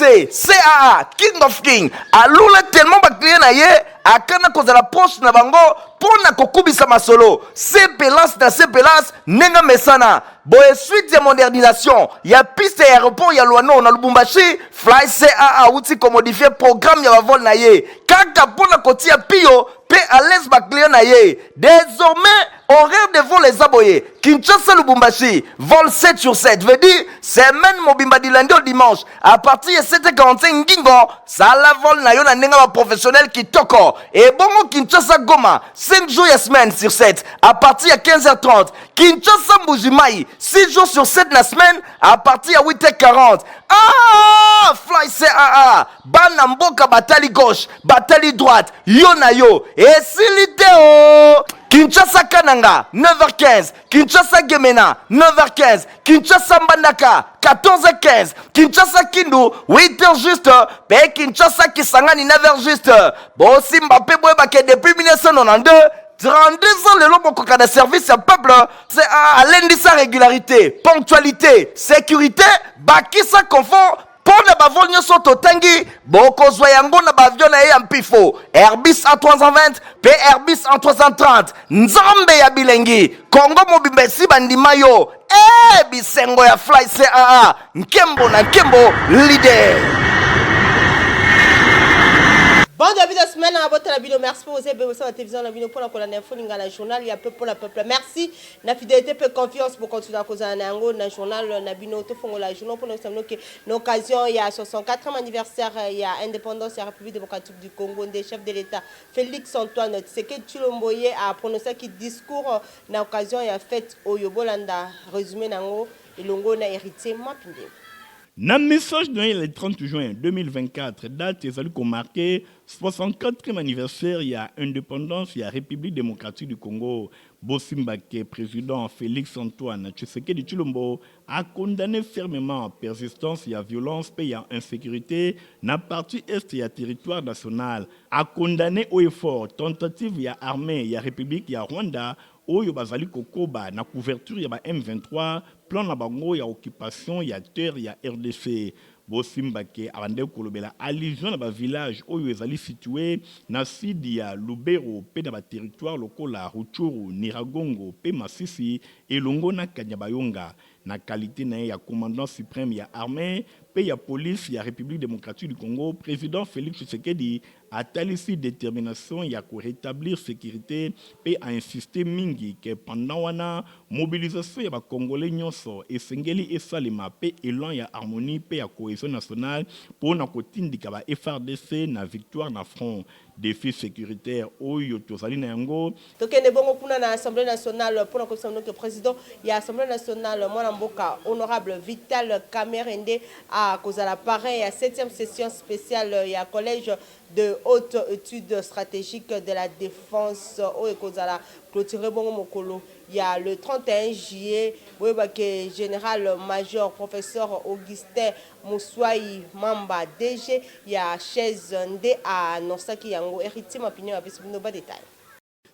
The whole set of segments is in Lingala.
Rdc, CAA, King of King, alula tellement ba client na ye akana kozala proche na bango mpo na kokubisa masolo sepelance na sepelance ndenge mesana boye. Suite ya modernisation ya piste ya aéroport ya Luano na Lubumbashi, Fly CAA awuti komodifier programme ya bavol na ye kaka mpo na kotia pio mpe à l'aise baclient na ye. Désormais, horaire de vol eza boye: Kinshasa Lubumbashi, vol 7 sur 7, veut dire semaine mobimba, du lundi au dimanche, à partir ya 7h45 ngingo sala vol na yo na ndenge ya baprofessionnel kitoko. Ebongo Kinshasa Goma, 5 jours ya semaine sur 7, à partir ya 15h30. Kinshasa Mbujimai, 6 jours sur 7 na semaine, à partir ya 8h40. Ah, Fly CAA, bana mboka batali gauche, batali droite, yo na yo esili te o. Kinshasa Kananga, 9h15. Kinshasa Gemena, 9h15. Kinshasa Mbandaka, 14h15. Kinshasa Kindu, 8h juste, mpe Kinshasa Kisangani, 9h juste. Bosimba mpe boyebake, depuis 1992, 32 ans lelo, bokoka na service ya peuple. Alendisa régularité, ponctualité, sécurité, bakisa confort. Mpo na bavol nyonso totangi, bokozwa yango na baavion na ye ya mpifo Airbus A320 mpe Airbus A330. Nzambe ya bilengi, Kongo mobimba esi bandima yo. E bisengo ya Fly CAA, nkembo na nkembo, leader. Bon début de semaine à votre bino. Merci pour vos aides la télévision na bino pour la info lingala, journal ya peuple pour la peuple. Merci na fidélité pe confiance pour continuer à causer na yango na journal na bino. Tofongola journal pour nous que na occasion ya 64e anniversaire ya indépendance ya République démocratique du Congo nde chef de l'État Félix Antoine Tshisekedi Tshilombo ye a prononcé ki discours na occasion ya fête oyo. Bolanda résumé nango elongo na Héritier Mapinde. Na message na ye le 30 juin 2024, date ezali komarquer 64e anniversaire ya indépendance ya République démocratique du Congo, bosimbake président Félix Antoine Tshisekedi Tshilombo a condamné fermement persistance ya violence mpe ya insécurité na partie est ya territoire national. A condamné haut et fort tentative ya armée ya République ya Rwanda oyo bazali kokoba na couverture ya ba M23, plan na bango ya occupation ya terre ya RDC. Bosimbake abandaki kolobela allusion na bavillage oyo ezali situé na sud ya Lubero mpe na baterritoire lokola Rutshuru, Nyiragongo mpe Masisi elongo na Kanyabayonga. Na qualité na ye ya commandant suprême ya armée mpe ya police ya République démocratique du Congo, président Félix Tshisekedi atalisi détermination ya korétablir sécurité mpe ainsiste mingi ke pendant wana mobilisation ya bakongolais nyonso esengeli esalema mpe élan ya harmonie mpe ya cohésion nationale mpo na kotindika ba FARDC na victoire na front. Défi sécuritaire oyo tozali na yango. Tokende bongo kuna na Assemblée nationale mpona koyebisa bino ke président ya Assemblée nationale, mwana mboka honorable Vital Kamerhe, nde akozala parrain ya 7e session spéciale ya Collège de haute étude stratégique de la défense oyo ekozala clôturé bongo mokolo ya le 31 juillet. Boyebake général major professeur Augustin Muswai Mamba, DG ya CHES, nde anonsaki yango. Héritier Mapinio apesi bino badetail.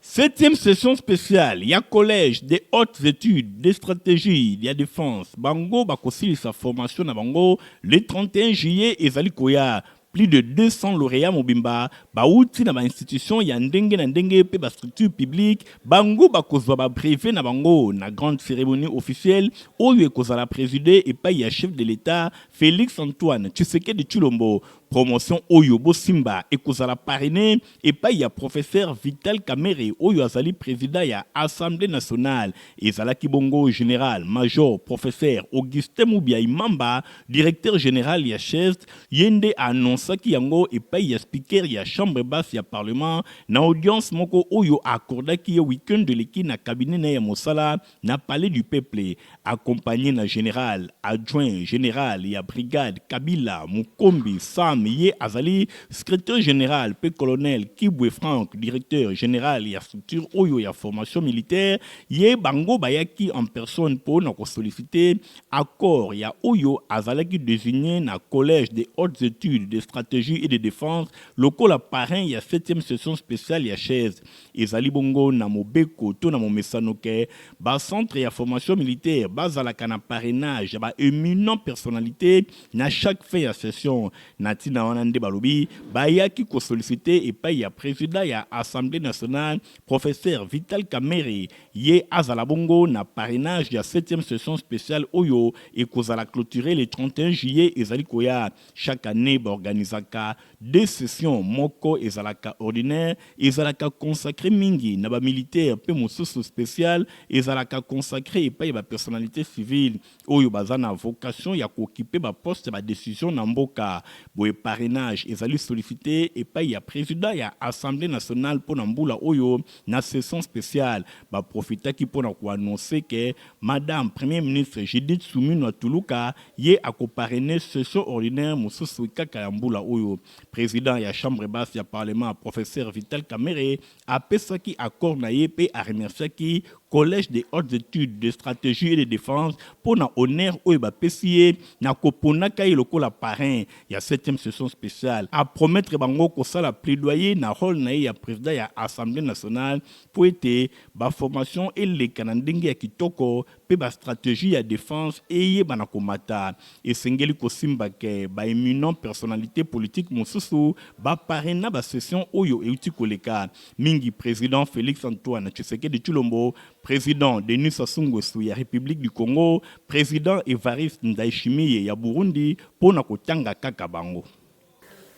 Septième session spéciale ya Collège des hautes études des stratégies ya défense, bango bakosilisa formation na bango le 31 juillet ezali koya. Plus de 200 lauréats mobimba bauti na bainstitution ya ndenge na ndenge mpe bastructure publique, bango bakozwa babrevet na bango na grande cérémonie officielle oyo ekozala préside epai ya chef de l'État Félix Antoine Tshisekedi Tshilombo. Promotion oyo, bosimba, ekozala parrainé epai ya professeur Vital Kamerhe oyo azali président ya Assemblée nationale. Ezalaki bongo général major professeur Augustin Mubiai Mamba, directeur général ya CHES, ye nde annonçaki yango epai ya speaker ya chambre basse ya parlement na audience moko oyo accordaki ye week-end eleki na cabinet na ye ya mosala na Palais du Peuple, accompagné na général adjoint général ya brigade Kabila Mukombi Sam. Abraham, ye azali secrétaire général, mpe colonel Kibwe Frank, directeur général ya structure oyo ya formation militaire. Ye bango bayaki en personne mpo na kosolliciter accord ya oyo azalaki désigné na Collège des hautes études de stratégie et de défense lokola parrain ya 7e session spéciale ya CHESD. Ezali bongo na mobeko to na momesano ke bacentre ya formation militaire bazalaka na parrainage ya baéminent personnalité na chaque fin ya session. Na ntina wana nde balobi bayaki kosolliciter epai ya président ya Assemblée nationale, professeur Vital Kamerhe, ye azala bongo na parrainage ya 7e session spéciale oyo ekozala clôturé le 31 juillet ezali koya. Chaque année baorganizaka deux sessions: moko ezalaka ordinaire, ezalaka consacré mingi na bamilitaire, mpe mosusu spécial, ezalaka consacré epai ya bapersonnalité civile oyo baza na vocation ya kooccuper baposte ya badécision na mboka. Boye parrainage ezali sollicité epai ya président ya Assemblée nationale mpo na mbula oyo na session spéciale. Baprofitaki mpo na koannoncer ke madame Premier ministre Judith Suminwa Tuluka, ye akoparrainer session ordinaire mosusu kaka ya mbula oyo. Président ya chambre basse ya parlement, professeur Vital Kamerhe, apesaki accord na ye mpe aremerciaki Collège des hautes études de stratégie et de défense mpo na honneur oyo bapesi ye na koponaka ye lokola parrain ya 7e session spéciale. Apromettre bango kosala plaidoyer na rôle na ye ya président ya Assemblée nationale mpo ete baformation eleka na ndenge ya kitoko mpe bastratégie ya défense eyebana komata. Esengeli kosimba ke baéminent personnalité politique mosusu baparraina basession oyo euti koleka mingi: président Félix Antoine Tshisekedi Tshilombo, président Denis Sassou Nguesso ya République du Congo, président Evariste Ndayishimiye ya Burundi, mpo na kotanga kaka bango.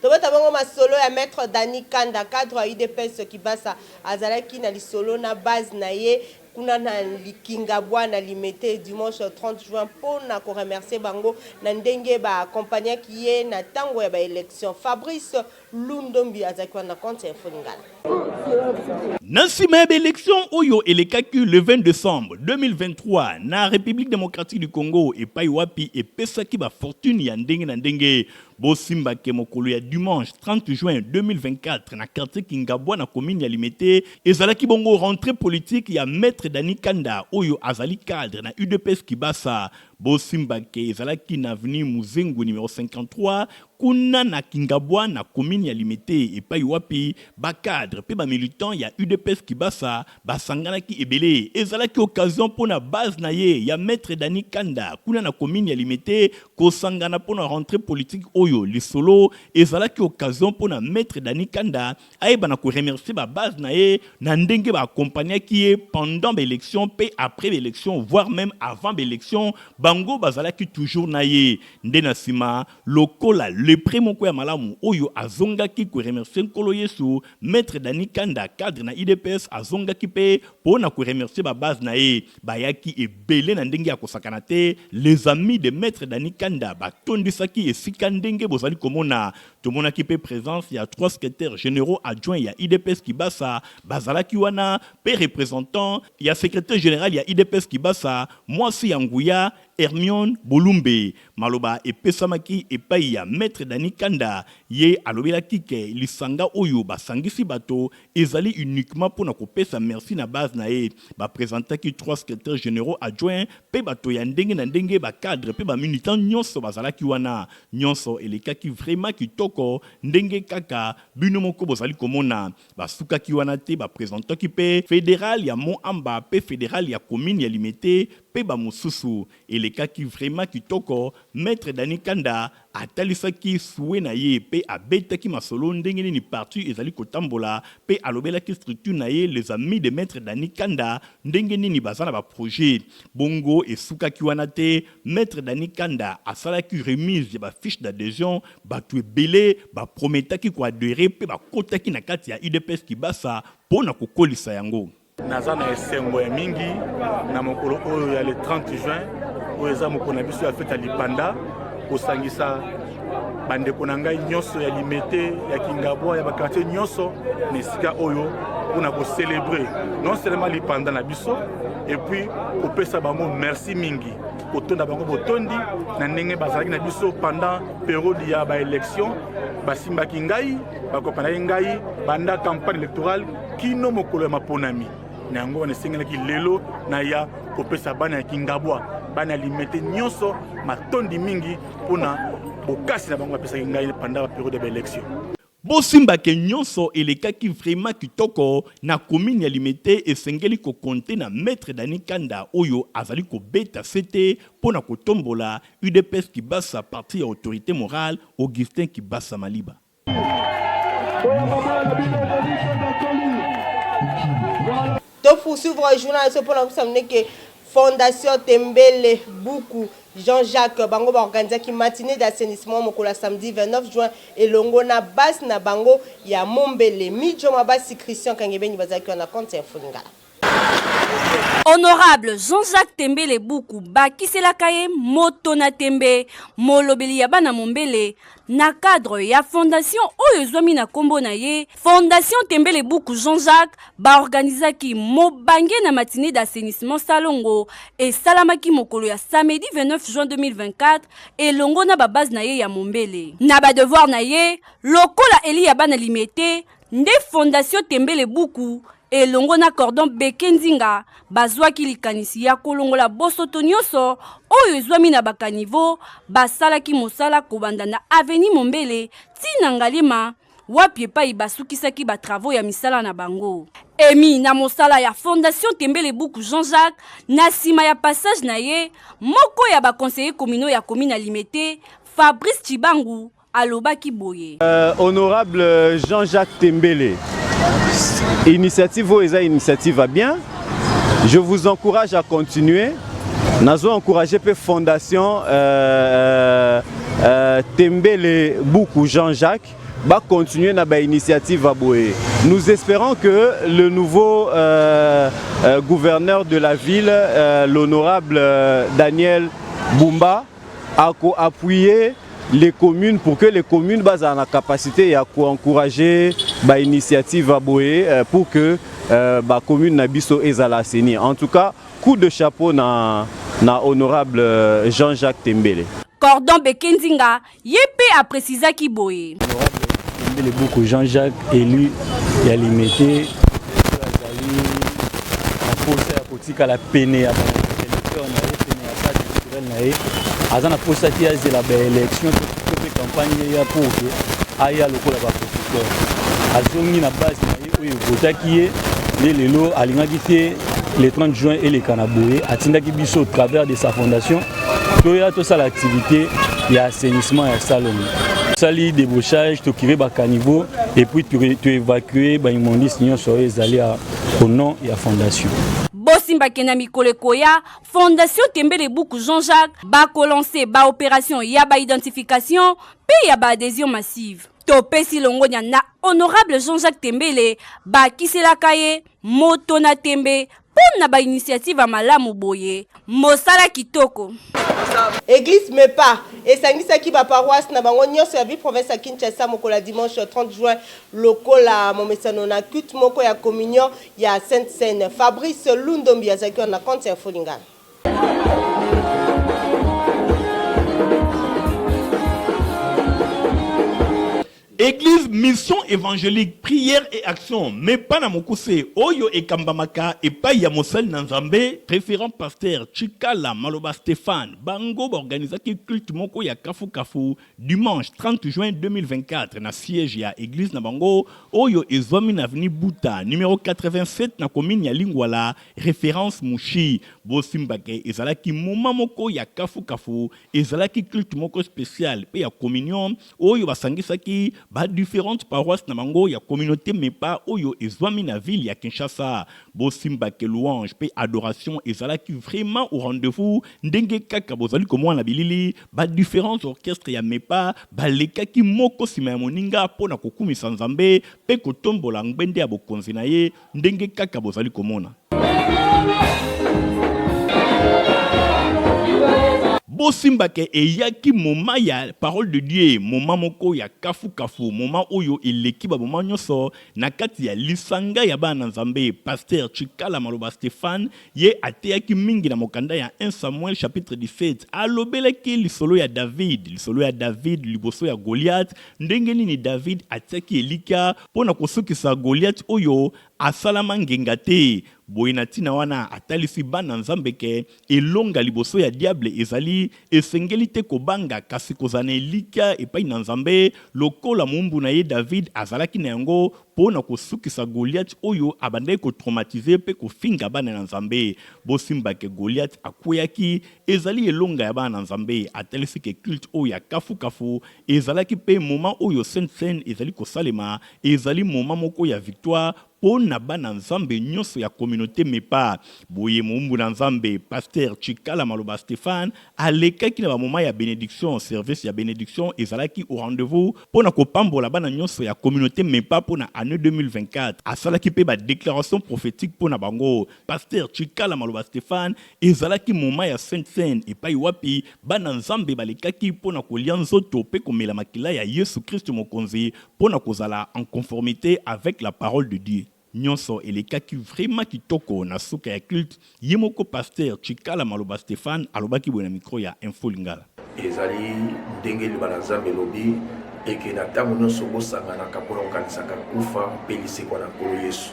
Tobeta bongo masolo ya maître Dani Kanda, cadre ya UDPS Kibasa. Azalaki na lisolo na base na ye kuna na Likingabwa na Limete dimanche 30 juin mpo na koremercier bango na ndenge baakompagnaki ye na ntango ya baélection. Fabrice Lundombi azalaki wana, compte ya Info Lingala. Na nsima ya baélection oyo elekaki le 20 décembre 2023 na République démocratique du Congo, epai wapi epesaki bafortune ya ndenge na ndenge, bosimbake mokolo ya dimanche 30 juin 2024 na quartier Kingabwa na commune ya Limete, ezalaki bongo rentrée politique ya maître Dani Kanda oyo azali cadre na UDPS Kibasa. Bosimbake ezalaki na avenue Muzengu numéro 53 kuna na Kingabwa na commune ya Limete, epai wapi bacadre mpe bamilitant ya UDPS Kibasa basanganaki ebele. Ezalaki occasion mpo na base na ye ya maître Dani Kanda kuna na commune ya Limete kosangana mpo na rentrée politique oyo. Lisolo ezalaki occasion mpo na maître Dani Kanda ayeba na koremercier babase na ye na ndenge baakompagnaki ye pendant baélection mpe après baélection, voire même avant baélection, bango bazalaki toujours na ye. Nde na nsima, lokola lépreux moko ya malamu oyo azongaki koremercier Nkolo Yesu, maître Dani Kanda, cadre na UDPS, azongaki mpe mpo na koremercier babase na ye. Bayaki ebele na ndenge ya kosakana te. Les amis de maître Dani Kanda batondisaki esika ndenge bozali komona. Tomonaki mpe présence ya trois secrétaires généraux adjoints ya UDPS Kibasa, bazalaki wana, mpe représentant ya secrétaire général ya UDPS Kibasa, mwasi ya nguya Hermione Bolumbe. Maloba epesamaki epai ya maître Dani Kanda. Ye alobelaki ke lisanga oyo basangisi bato ezali uniquement mpona kopesa merci na base na ye. Baprésentaki trois secrétaires généraux adjoints mpe bato ya ndenge na ndenge, bacadre mpe bamilitant nyonso bazalaki wana. Nyonso elekaki vraiment kitoko ndenge kaka bino moko bozali komona. Basukaki wana te, baprésentaki mpe fédéral ya Mont Amba mpe fédéral ya commune ya Limete mpe bamosusu. Elekaki vraiment kitoko. Maître Dani Kanda atalisaki souhait na ye mpe abetaki masolo ndenge nini parti ezali kotambola, mpe alobelaki structure na ye, les amis de maître Dani Kanda, ndenge nini baza na baprojet. Bongo esukaki wana te, maître Dani Kanda asalaki remise ya bafiche d'adhésion. Bato ebele baprometaki koadhérer mpe bakotaki na kati ya UDPS Kibasa mpo na kokolisa yango. Naza na esengo ya mingi na mokolo oyo ya le 30 juin, oyo eza mokolo na biso ya fête ya lipanda, kosangisa bandeko na ngai nyonso ya Limete, ya Kingabwa, ya baquartier nyonso na esika oyo mpona kocélébrer non seulement lipanda na biso et puis kopesa bango merci mingi, kotonda bango botondi na ndenge bazalaki na biso pendant période ya baélection. Basimbaki ngai, bakopanaki ngai banda campagne électorale kino mokolo ya maponami. Na yango wana esengelaki lelo naya kopesa bana ya Kingabwa, bana ya Limete nyonso matondi mingi mpona bokasi na bango bapesaki ngai pendant ba periode ya ba election. Bosimba ke nionso elekaki vraiment kitoko na commune ya Limete esengeli ko compter na maitre Danny Kanda oyo azali kobeta sete mpo na kotombola udps Kibasa parti ya autorite morale Augustin Kibasa Maliba. To poursuivre journal na biso pona kopesa ndeke Fondation Tembele Buku Jean-Jacques bango ba organisaki matinee d'assainissement mokolo ya samedi 29 juin elongo na base na bango ya Mombele. Midjo Mabasi, Christian Kangebeni bazalaki wana compte ya Info Lingala. Honorable Jean-Jacques Tembele Buku bakiselaka ye moto na tembe, molobeli ya bana Mombele na cadre ya fondation oyo ezwami na kombo na ye, Fondation Tembele Buku Jean-Jacques, ba organisaki mobange na matinee d'assainissement salongo esalamaki mokolo ya samedi 29 juin 2024 elongo na ba base na ye ya Mombele. Na ba devoir na ye lokola eli ya bana Limete, nde Fondation Tembele Buku elongo na Cordon Beke Nzinga bazwaki likanisi ya kolongola bosoto nyonso oyo ezwami na ba caniveaux. Basalaki mosala kobanda na avenue Mombele ti na Ngaliema, wapi epai basukisaki ba travaux ya misala na bango. Emi na mosala ya Fondation Tembele Buku Jean-Jacques, na sima ya passage na ye, moko ya ba conseillers communaux ya commune ya Limete, Fabrice Tshibangu, alobaki boye. Honorable Jean-Jacques Tembele, initiative oyo eza initiative ya bien. Je vous encourage à continuer. Nazo encourager pe fondation Tembele Buku Jean-Jacques ba continuer na ba initiative ya boye. Nous espérons que le nouveau gouverneur de la ville, l'honorable Daniel Bumba, ako appuyer les communes pour que les communes bazala na capacité ya ko encourager ba initiative ya boye pour que ba commune na biso ezala assaini. En tout cas, coup de chapeau na, na honorable Jean-Jacques Tembele. Cordon Beke Nzinga ye mpe a precisaki boye. Honorable Tembele Buku Jean-Jacques, élu ya Limete, oyo azali na posa ya kotikala pene ya ba électeurs na ye, pene ya base électorale na ye, aza na posa te azela ba élection to mpe campagne eya pour que aya lokola ba producteur. Azongi na base na ye oyo evotaki ye nde lelo alingaki te le 30 juin eleka na boye, atindaki biso au travers de sa fondation toya tosala activité ya assainissement ya Salongo. Tosali débauchage, tokire ba caniveau et puis toévacue ba immondices nyonso oyo ezali au nom ya fondation. Bosimbake na mikolo ekoya, Fondation Tembele Buku Jean-Jacques bakolancer ba opération ya ba identification mpe ya ba adhesion massive. Topesi longonya na Honorable Jean-Jacques Tembele, bakiselaka ye moto na tembe mpo na ba initiative ya malamu boye. Mosala kitoko. Eglise Mepa esangisaki ba paroisses na bango nionso ya ville-province ya Kinshasa mokolo ya dimanche 30 juin lokola momesano na culte moko ya communion ya Sainte Cène. Fabrice Lundombi azalaki wana na compte ya Info Lingala. Eglise Mission Evangelique Prière et Action Mepa na mokuse oyo ekambamaka epayi ya mosali na Nzambe Referent Pasteur Tshikala Maloba Stephane bango ba organisaki culte moko ya kafu kafu dimanche 30 juin 2024 na siège ya eglise na bango oyo ezwami na avenue Buta numero 87 na commune ya Lingwala reference Mushi. Bosimba ke ezalaki moment moko ya kafu kafu, ezalaki culte moko special pe ya communion oyo basangisaki ba differentes paroisses na bango ya communaute Mepa oyo ezwami na ville ya Kinshasa. Bosimba ke louange pe adoration ezalaki vraiment au rendez-vous ndenge kaka bozali komona na bilili, ba differents orchestres ya Mepa balekaki moko sima ya moninga po na kokumisa Nzambe pe kotombola ngbende ya bokonzi na ye ndenge kaka bozali komona. Bosimba ke eyaki moment ya parole de Dieu, moment moko ya kafu kafu, moment oyo eleki ba moment nionso na kati ya lisanga ya bana na Nzambe. Pasteur Tshikala Maloba Stephane ye ateyaki mingi na mokanda ya 1 Samuel chapitre 17. Alobelaki lisolo ya David, lisolo ya David liboso ya Goliath, ndenge nini David atiaki elikya mpo na kosukisa Goliath oyo asalama ngenga te. Boye na ntina wana atalisi bana Nzambe ke Elonga liboso ya diable ezali, esengeli te kobanga, kasi kozala na elikya epai na Nzambe, lokola moumbu na ye David azalaki na yango mpo na kosukisa Goliath oyo abandaki ko traumatiser mpe kofinga bana na Nzambe. Bosimba ke Goliath akweyaki, ezali elonga ya bana na Nzambe. Atalisi ke culte oyo ya kafu kafu ezalaki mpe moment oyo Sainte Cène ezali kosalema, ezali moment moko ya victoire Po na bana Nzambe nionso ya communaute MEPA. Boye mowumbu na Nzambe Pasteur Tshikala Maloba Stephane alekaki na ba moments ya benediction, service ya benediction ezalaki au rendez-vous po na kopambola bana nionso ya communaute MEPA po na annee 2024. Asalaki pe ba declarations prophetiques po na bango. Pasteur Tshikala Maloba Stephane ezalaki moment ya Sainte Cène epayi wapi bana Nzambe balekaki po na kolia nzoto pe komela makila ya Yesu Kristu Mokonzi Mpo na kozala en conformite avec la parole de Dieu. Nionso elekaki vraiment kitoko na suka ya culte, ye moko pasteur Tshikala Maloba Stephane alobaki boye na micro ya Info Lingala. Ezali ndenge Liloba na Nzambe elobi eke na ntango nyonso bosanganaka mpo na kokanisaka kufa mpe lisekwa na Nkolo Yesu.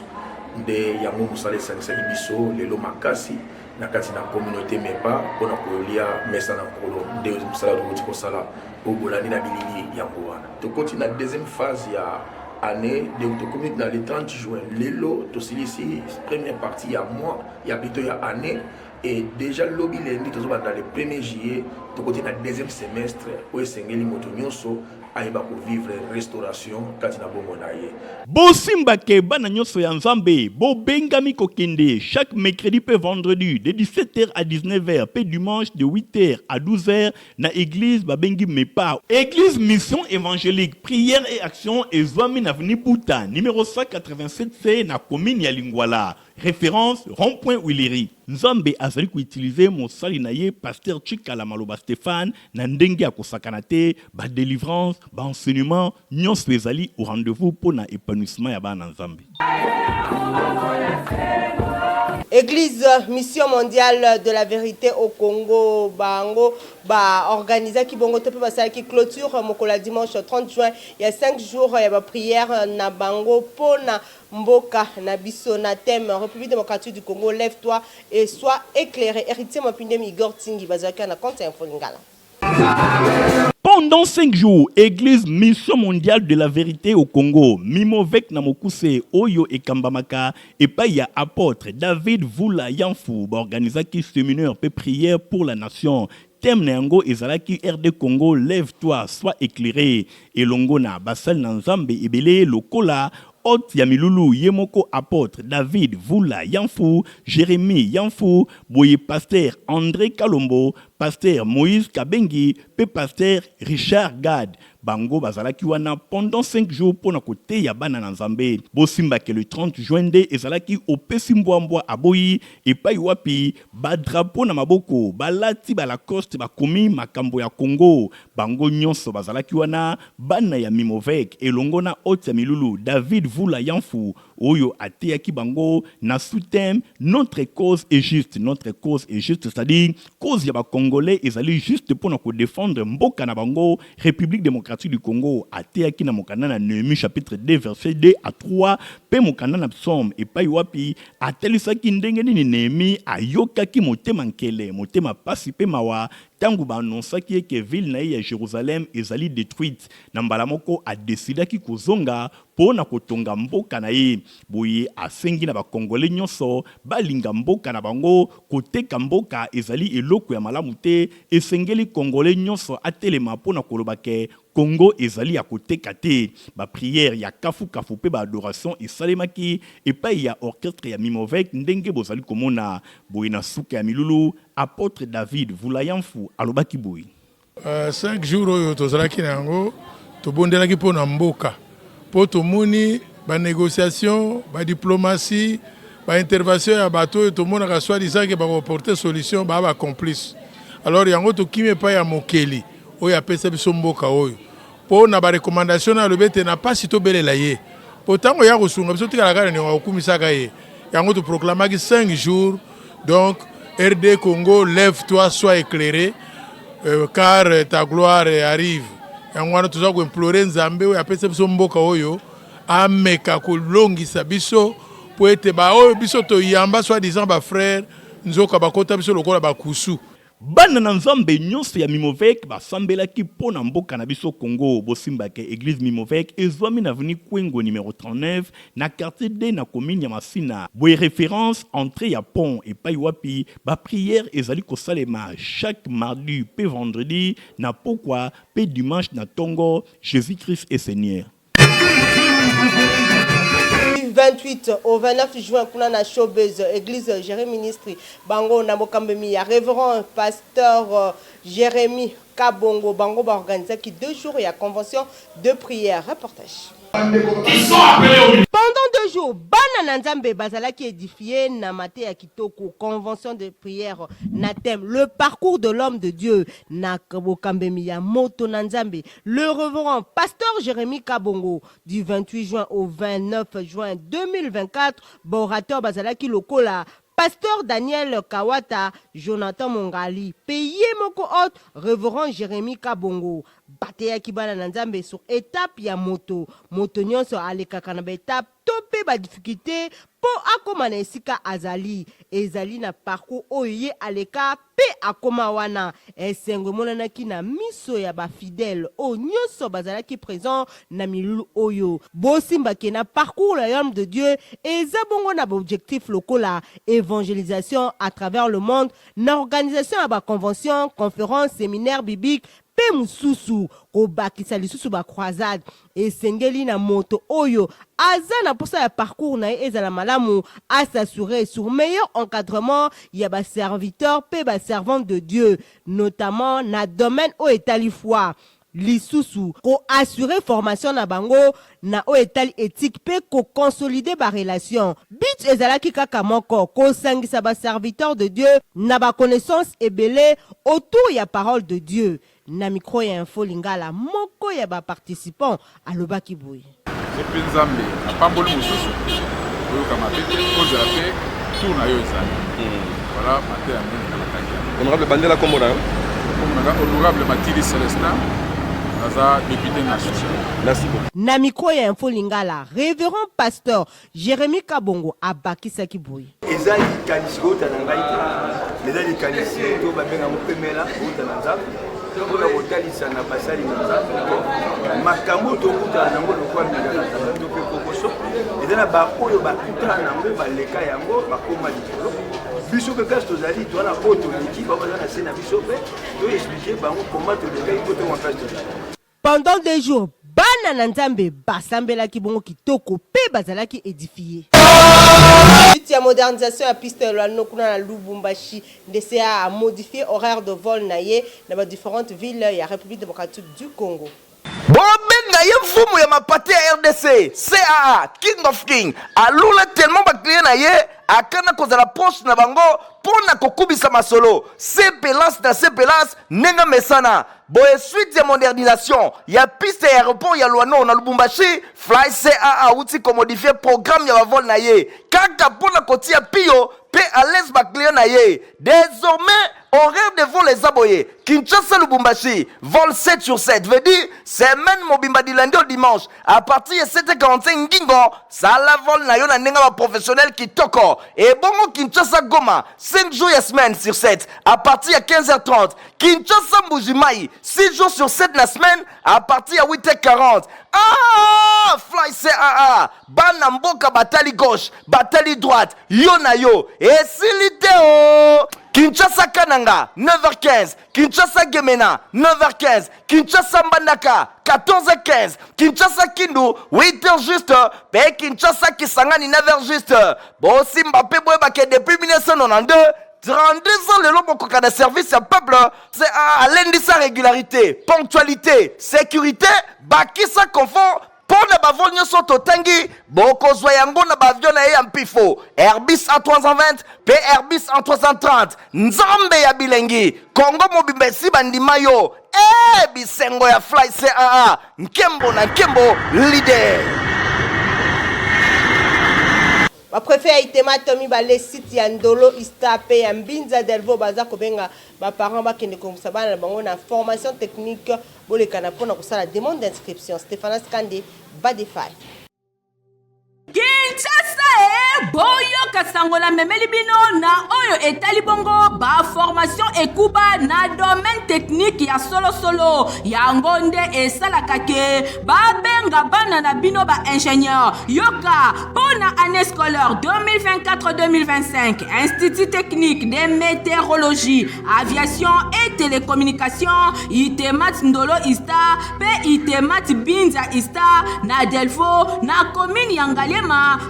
Nde yango mosala esangisaki biso lelo makasi na kati na communauté MEPA mpo na kolia mesa na Nkolo. Nde mosala tokoti kosala oyo bolandi na bilili yango wana. Tokoti na deuxième phase ya année, donc tokomi na le 30 juin. Lelo tosilisi première partie ya mois ya plutôt ya année et déjà lobi lundi tozobanda le 1er juillet, tokoti na deuxième semestre oyo esengeli moto nyonso ayeba kovivre restauration kati na bomoi na ye. Bosimba ke bana nionso ya Nzambe bobengami kokende chaque mercredi pe vendredi de 17 heures à 19 heures pe dimanche de 8 heures à 12 heures Na eglise babengi MEPA. Eglise Mission Evangelique Prière et Action ezwami na avenue Buta, numero 187 C na commune ya Lingwala, reference rond point Huilerie. Nzambe azali ko utiliser mosali na ye Pasteur Tshikala Maloba Stephane na ndenge ya kosakana te, ba delivrances, ba enseignements, nionso ezali au rendez-vous pona epanouissement ya bana na Nzambe. Eglise Mission Mondiale de la Verite au Congo bango ba organisaki bongo to pe basalaki clôture mokolo ya dimanche 30 juin ya 5 jours ya ba prières na bango pona mboka na biso na thème République démocratique du Congo lève-toi et sois éclairé. Héritier Mapindemi Igor Tingi bazalaki wana na compte ya Info Lingala. Pendant 5 jours, Eglise Mission Mondiale de la Verite au Congo, Mimovec na mokuse, oyo ekambamaka epai ya Apotre David Vula Yanfu, ba organisaki seminaire pe prière pour la nation. Thème na yango ezalaki RD Congo lève-toi, sois éclairé. Elongo na basali na Nzambe ebele lokola Hôte ya milulu ye moko Apotre David Vula Yanfu, Jeremie Yanfu, boye Pasteur Andre Kalombo, Pasteur Moïse Kabengi pe Pasteur Richard Gad bango bazalaki wana pendant 5 jours pona koteya bana na Nzambe. Bosimba ke le 30 juin nde ezalaki opesi mbwa mbwa aboyi epayi wapi ba drapeaux na maboko balati ba lacoste bakomi makambo ya Congo bango nionso bazalaki wana bana ya Mimovec elongo na hote ya milulu David Vula Yanfu oyo ateyaki bango na sous-thème Notre cause est juste, notre cause est juste, c'est-à-dire cause ya ba Congolais ezali juste pona ko defendre mboka na bango Republique democratique du Congo. Ateyaki na mokanda na Nehemie chapitre 2 verset 2 à 3 pe mokanda na Psaume epayi wapi atalisaki ndenge nini Nehemie ayokaki motema nkele, motema pasi pe mawa Tango ba annoncaki ye que ville na ye ya Jerusalem ezali detruite, na mbala moko a decidaki kozonga po na kotonga mboka na ye. Boye asengi na ba Congolais nionso balinga mboka na bango, koteka mboka ezali eloko ya malamu te, esengeli Congolais nionso atelema po na koloba que Congo ezali ya koteka te. Ba prières ya kafu kafu pe ba adorations esalemaki epayi ya orchestre ya Mimovec ndenge bozali komona. Boye na suka ya milulu, Apotre David Vulayanfu alobaki boye. 5 jours oyo tozalaki na yango, tobondelaki mpo na mboka, mpo tomoni ba négociations, ba diplomatie, ba intervention ya bato oyo tomonaka soi-disant ke bako porter solution, ba ba complice. Alors yango tokimi epai ya mokeli oyo apesa biso mboka oyo mpo na ba recommandation na alobi ete na pasi tobelela ye mpo ntango ya kosunga biso tikala kaka na niongo akokumisaka ye. Yango toproclamaki 5 jours donc RD Congo lève toi sois éclairé car ta gloire arrive. Yango wana toza koimplore Nzambe oyo apesa biso mboka oyo ameka kolongisa biso mpo ete baoyo biso toyamba soit disant ba frères nzoka bakota biso lokola bakusu. Bana na Nzambe nionso ya Mimovec basambelaki po na mboka na biso Congo. Bosimba ke eglise Mimovec ezuami na avenue Kwengo numero 39 na quartier D na commune ya Masina. Boye reference entree ya pont epayi wapi ba prières ezali kosalema chaque mardi pe vendredi na pokwa pe dimanche na tongo. Jesus Christ est Seigneur. Du 28 au 29 juin kuna na Showbuzz, eglise Jerry Ministry, bango na bokambemi ya Reverend Pasteur Jeremie Kabongo, bango ba organisaki deux jours ya convention de prière. Reportage. Pendant deux jours, bana na Nzambe bazalaki edifie na mateya kitoko, convention de prière na thème Le parcours de l'homme de Dieu na bokambemi ya moto na Nzambe Le reverend Pasteur Jeremie Kabongo du 28 juin au 29 juin 2024, ba orateurs bazalaki lokola Pasteur Daniel Kawata, Jonathan Mongali pe ye moko hot Reverend Jeremie Kabongo. Bateyaki bana na Nzambe sur etape ya moto. Moto nionso alekaka na ba etapes to pe ba difficultes po akoma na esika azali. Ezali na parcours oyo ye aleka Pe akoma wana, esengo emonanaki na miso ya ba fidèles oyo nionso bazalaki present na milulu oyo. Bosimba ke na parcours ya homme de Dieu eza bongo na ba objectifs lokola evangelisation à travers le monde, na organisation ya ba conventions, conferences, seminaires bibiques pe mosusu, kobakisa lisusu ba croisades. Esengeli na moto oyo aza na posa ya parcours na ye ezala malamu a s'assurer sur meilleur encadrement ya ba serviteurs pe ba servantes de Dieu notamment na domaine oyo etali foi. Lisusu, ko assurer formation na bango na oyo etali ethique pe ko consolider ba relations. But ezalaki kaka moko, kosangisa ba serviteurs de Dieu na ba connaissances ebele autour ya parole de Dieu. Na micro ya Info Lingala, moko ya ba participants alobaki boye. Soki mpe Nzambe apamboli mosusu, oyoka mabe te, ozela mpe tour na yo ezali. Voilà mateya mingi na batangi yango. Honorable, bandela kombo na yo. Kombo na nga Honorable Matili Celestin, naza depute national. Merci beaucoup. Na micro ya Info Lingala, Reverend Pasteur Jeremie Kabongo abakisaki boye. Eza likanisi kouta na ngai te, mais eza likanisi to babenga yango pemela kouta na Nzambe mpo na kotalisa na basali na Nzambe makambo oyo tokutana nango lokola mikakatano to mpe kokoso, eza na baoyo bakutana nango baleka yango bakoma likolo. Biso mpe place tozali toza na oyo toleki, bao baza na se na biso mpe to explike bango koma tolekaki mpo tokoma place tozali. Pendant deux jours, bana na Nzambe basambelaki bongo kitoko pe bazalaki edifie. Suite ya modernisation ya piste ya Luano kuna na Lubumbashi, nde CAA a modifier horaire de vol na ye na ba differentes villes ya Republique democratique du Congo. Bobenga ye mfumu ya mapate ya rdc, CAA, King of King, alula tellement ba clients na ye akana kozala proche na bango mpo na kokubisa masolo sepelance na sepelance ndenge amesana. Boye suite ya modernisation ya piste ya aeroport ya Luano na Lubumbashi, Fly CAA awuti ko modifier programme ya ba vol na ye kaka mpo na kotia piyo pe à l'aise ba clients na ye. Desormais horaire de vol eza boye, Kinshasa Lubumbashi vol 7 sur 7 veut dire semaine mobimba du lundi au dimanche à partir ya 7h45 ngingo sala vol na yo na ndenge ba professionnel kitoko. Ebongo Kinshasa Goma 5 jours ya semaine sur 7 à partir ya 15h30. Kinshasa Mbuji-Mayi 6 jours sur 7 na semaine à partir ya 8h40. Ah, Fly CAA bana mboka batali gauche batali droite yo na yo esili te o. Kinshasa Kananga 9h15, Kinshasa Gemena 9h15, Kinshasa Mbandaka 14h15, Kinshasa Kindu 8h juste pe Kinshasa Kisangani 9h juste. Bosimba pe boyeba ke depuis 1992 32 ans lelo bokoka na service ya peuple alendisa régularité, ponctualité, sécurité, bakisa confort. Mpo na bavol nyonso totangi, bokozwa yango na baavion na ye ya mpifo Airbus A320 mpe Airbus A330. Nzambe ya bilengi, Congo mobimba esi bandima yo. Ee, bisengo ya Fly CAA, nkembo na nkembo, leader. Ba prefet ya Itema to mibale site ya Ndolo Ista pe ya Mbinza Delvaux baza kobenga ba parents bakende kongisa bana na bango na formation technique bolekana pona kosala demande d'inscription. Stephanas Kande, Badefai. Kinshasa e boyoka sango na memeli bino na oyo etali bongo ba formation ekuba na domaine technique ya solosolo yango nde esalaka ke babenga bana na bino ba ingénieur yoka mpo na année scolaire 2024-2025 institut technique de météorologie aviation et télécommunication itemat ndolo ista mpe itemat binza ista na delvaux na commune ya ngaliema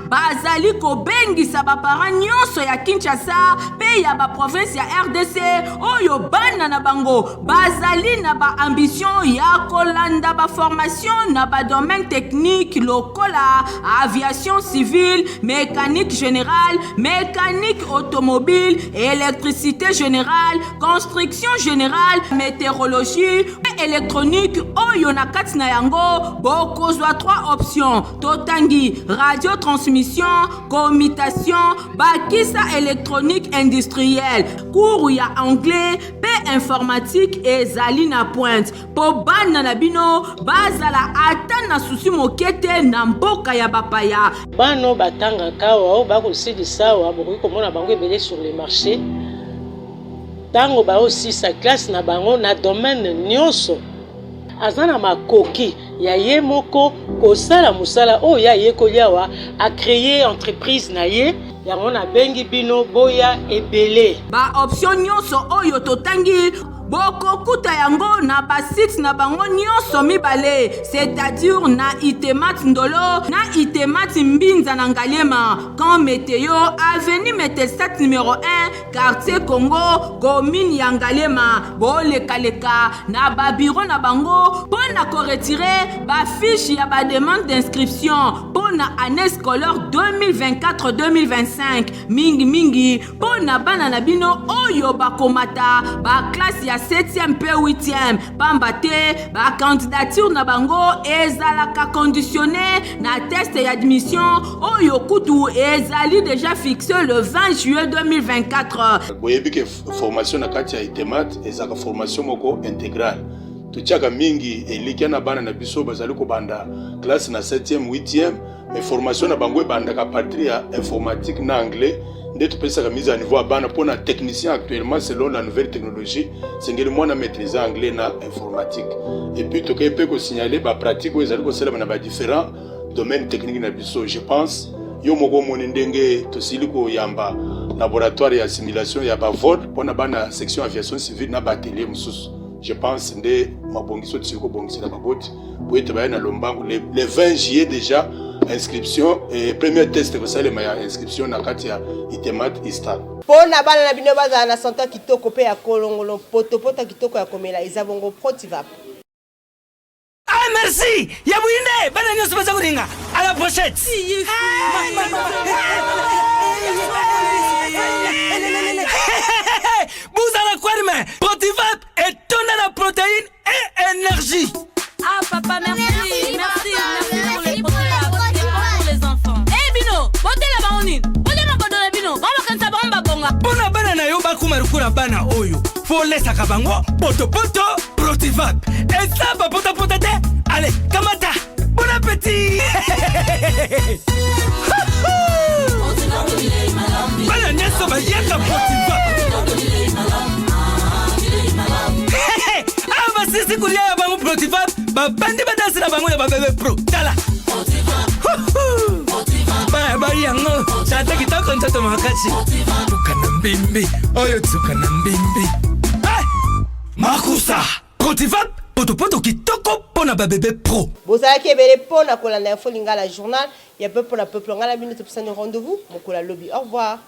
bazali kobengisa baparent nyonso ya kinshasa mpe ya baprovince ya rdc oyo bana na bango bazali na baambition ya kolanda baformation na badomaine technique lokola aviation civile mécanique générale mécanique automobile électricité générale construction générale météorologie mpe électronique oyo na kati na yango bokozwa 3 options totangi radio transmission commutation bakisa électronique industrielle cours ya anglais mpe informatique ezali na pointe mpo bana na bino bazala ata na susi moke te na mboka ya bapaya. Bana oyo batangaka awa oyo bakosilisa awa bokoki komona bango ebele sur le marché ntango baosilisa classe na bango na domaine nyonso aza na makoki ya ye moko kosala mosala oyo ye ayekoli awa a créer entreprise na ye yango nabengi bino boya ebele. Ba option nyonso oyo totangi bokokuta yango na basite na bango nyonso mibale c'est-à-dire na itemat ndolo na itemat mbinza na ngaliema camp meteo avenue metelsat numero 1 quartier congo commune ya ngaliema bolekaleka na babiro na bango mpo na koretire bafiche ya bademande d'inscription mpo na année scolaire 2024-2025 mingimingi mpo na bana na bino oyo bakomata baklase ya 7e mpe 8e pamba te bakandidature na bango ezalaka conditionne na test ya admission oyo kutu ezali deja fixe le 20 juillet 2024. Boyebi ke formation na kati ya ITEMAT ezalaka formation moko integrale. Totiaka mingi elikya na bana na biso bazali kobanda classe na 7e 8e mais formation na bango ebandaka partir ya informatique na anglais nde topesaka mise à niveau ya bana mpo na technicien actuellement selon la nouvelle technologie sengeli mwana maîtrise anglais na informatique et puis tokei mpe kosignale bapratique oyo ezali kosalema na badifférent domaine technique na biso je pense yo moko omoni ndenge tosili koyamba laboratoire ya simulation ya bavol mpo na bana section aviation civile na baatelier mosusu je pense nde mabongiso tosili kobongisela baboti po ete baya na lombangu le, le 20 juillet déjà inscription eh, premier test ekosalema ya inscription na kati ya itemat ista mpo na bana na bino bazala na sante kitoko mpe ya kolongolo potopoto kitoko ya komela eza bongo protivap Ah merci ya buyinde bana nyonso baza kolinga à la prochaine buzala kwarme protivap etonda na protéine et énergie. Ah papa, merci, merci, merci, merci pour les produits, pour les enfants. Eh bino, botela bango nini? Botela makodo na bino, bango bakanisa bango babonga. Pona bana na yo bakoma lokola bana oyo, folesaka bango potopoto Protivap. Eza bapotapota te. Allez, kamata. Bon appétit. Bana nyonso baliaka Protivap. Awa basisi kolia ya bango Protivap, babandi badansi na bango ya babebe pro. Tala. Baya bali yango tata kitoko nzoto makasi tuka na mbimbi oyo tuka na mbimbi makusa Protivap potopoto kitoko mpo na babebe pro. Bozalaki ebele mpo na kolanda Info Lingala journal ya peuple na peuple. Ngai na bino topesani rendez-vous mokolo ya lobi. Au revoir.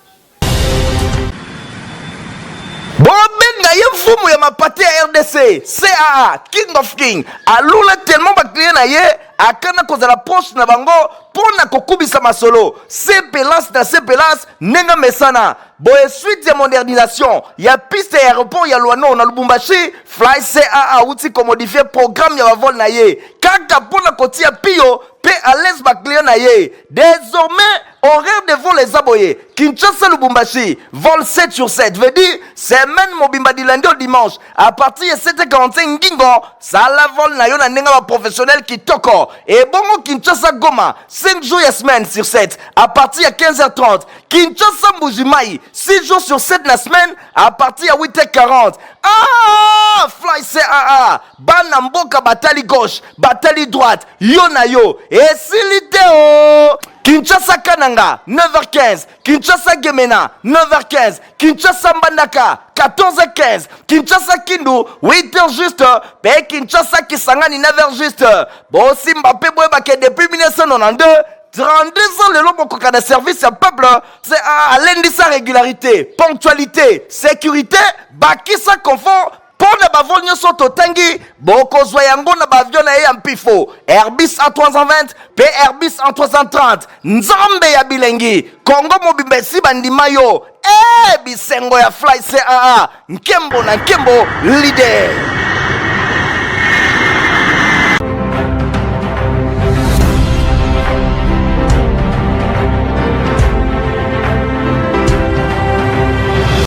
Bobenga ye Mfumu ya mapate ya RDC, CAA, King of King, alula tellement ba client na ye akana kozala proche na bango mpo na kokubisa masolo sepelance na sepelance ndenge mesana. Boye suite ya modernisation ya piste ya aéroport ya Luano na Lubumbashi, Fly CAA awuti komodifie programme ya bavol na ye kaka mpo na kotia piyo mpe à l'aise ba client na ye. Désormais horaire de vol eza boye: Kinshasa Lubumbashi, vol 7 sur 7, veut dire semaine mobimba du lundi au dimanche à partir ya 7h45 ngingo sala vol na yo na ndenge ba professionnel kitoko. Ebongo Kinshasa Goma, 5 jours ya semaine sur 7 à partir ya 15h30. Kinshasa Mbujimayi, 6 jours sur 7 na semaine à partir ya 8h40. Ah, Fly CAA, bana mboka batali gauche, batali droite, yo na yo esili te o. Kinshasa Kananga, 9h15, Kinshasa Gemena, 9h15, Kinshasa Mbandaka, 14h15, Kinshasa Kindu, 8h juste, pe Kinshasa Kisangani, 9h juste. Bosimba pe boyebake depuis 1992, 32 ans lelo bokoka na service ya peuple. C'est alendisa régularité, ponctualité, sécurité, bakisa confort. Mpo na bavol nyonso totangi, bokozwa yango na baavion na ye ya mpifo Airbus A320 mpe Airbus A330. Nzambe ya bilengi, Kongo mobimba esi bandima yo. E bisengo ya Fly CAA, nkembo na nkembo, leader.